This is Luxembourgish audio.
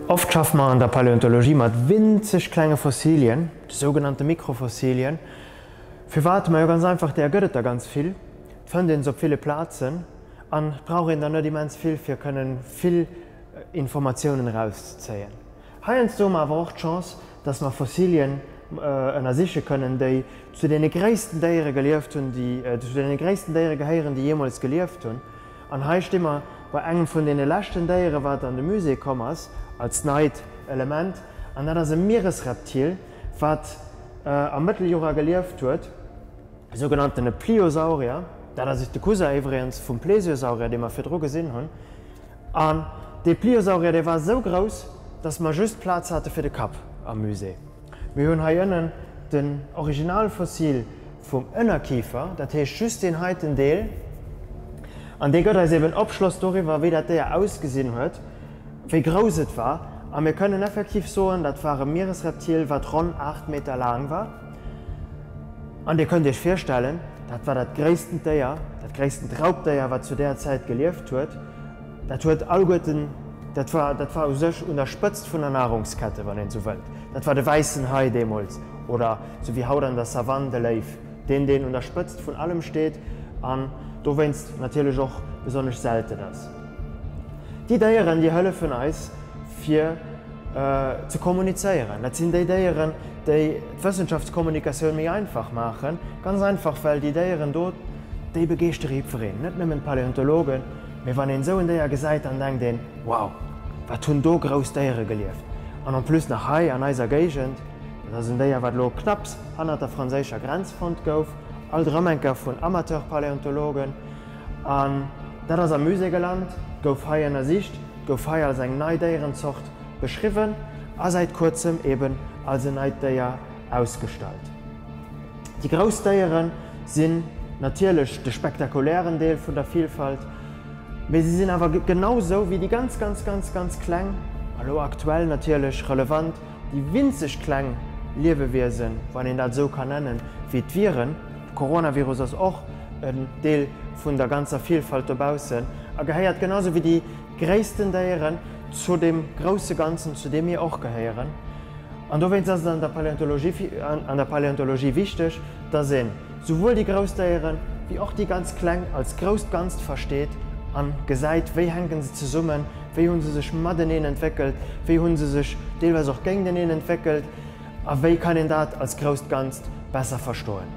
Oft schaffe mer an der Paläontologie mat winzeg klenge Fossilien, de sougenannte Mikrofossilien. Firwat? Majo ganz einfach, där gëtt et der ganz vill, et fënnt een se op ville Plazen an et brauch een der net immens vill fir kënnen vill Informatiounen erauszezéien. Heiansdo hu mer awer och d'Chance, dass mer Fossilien ënnersiche kënnen, déi zu deene gréissten Déiere gelieft hunn, déi zu deene gréissten Déiere gehéieren, déi jeemools gelieft hunn. An hei sti mer bei engem vun deene leschten Déiere wat an de Musée komm ass, als neit Element, an dat ass e Mieresreptil, wat am Mëtteljura gelieft huet, e sougenanntene Pliosaurier. Dat ass de Cousin iwwregens vum Plesiosaurier, dee mer virdru gesinn hunn. An dee Pliosaurier, dee war esou grouss, dass mer just Plaz hate fir de Kapp am Musée. Mir hunn hei ënnen den Originalfossil vum Ënnerkifer, dat heescht just deen heiten Deel. An dee gëtt eis eben Opschloss doriwwer, wéi dat Déier ausgesinn huet, wéi grouss et war. A mir kënnen effektiv soen, dat war e Mieresreptil, wat ronn 8 Meter laang war. An Dir kënnt Iech virstellen, dat war dat gréisstent Déier, dat gréisstent Raubdéier, wat zu där Zäit gelieft huet. Dat huet alleguerten, dat war, dat war u sech un der Spëtzt vun der Nahrungskette, wann een esou wëllt. Dat war de wäissen Hai deemools, oder sou wéi haut an der Savanne de Léiw, deen, deen un der Spëtzt vun allem steet an dowéinst natierlech och besonnesch selten ass. Déi Déieren, déi hëllefen eis fir ze kommunizéieren. Dat sinn déi Déieren, déi d'Wëssenschaftskommunikatioun méi einfach maachen. Ganz einfach, well déi Déieren do, déi begeeschtere jiddwereen, net nëmmen d'Paläontologen. Mee wann een esou en Déier gesäit, dann denkt een, Wow, wat hunn do grouss Déiere gelieft! An en plus nach hei an eiser Géigend. Dat ass en Déier, wat elo knapps hannert der franséischer Grenz fonnt gouf, alt erëm eng Kéier vun Amateurpaläontologen. An dat ass am Musée gelant, gouf hei ënnersicht, gouf hei als eng nei Déierenzort beschriwwen a säit kuerzem eben als en neit Déier ausgestallt. Déi grouss Déiere sinn natierlech de spektakulären Deel vun der Vilfalt, mee si sinn awer genau sou wéi déi ganz, ganz, ganz, ganz kleng, a lo aktuell natierlech relevant, déi winzeg kleng Liewewiesen, wann een dat esou kann nennen, wéi d'Viren. De Coronavirus ass och en Deel vun der ganzer Vilfalt dobaussen a gehéiert genau sou wéi déi gréissten Déieren zu deem grousse Ganzen, zu deem mir och gehéieren. An dowéinst ass et an der Paläontologie an der Paläontologie wichteg, dass een souwuel déi grouss Déieren, wéi och déi ganz kleng als grousst Ganzt versteet a gesäit, wéi hänke se zesummen, wéi hu se sech mateneen entwéckelt, wéi hu se sech deelweis och géinteneen entwéckelt a wéi kann een dat als grousst Ganzt besser verstoen.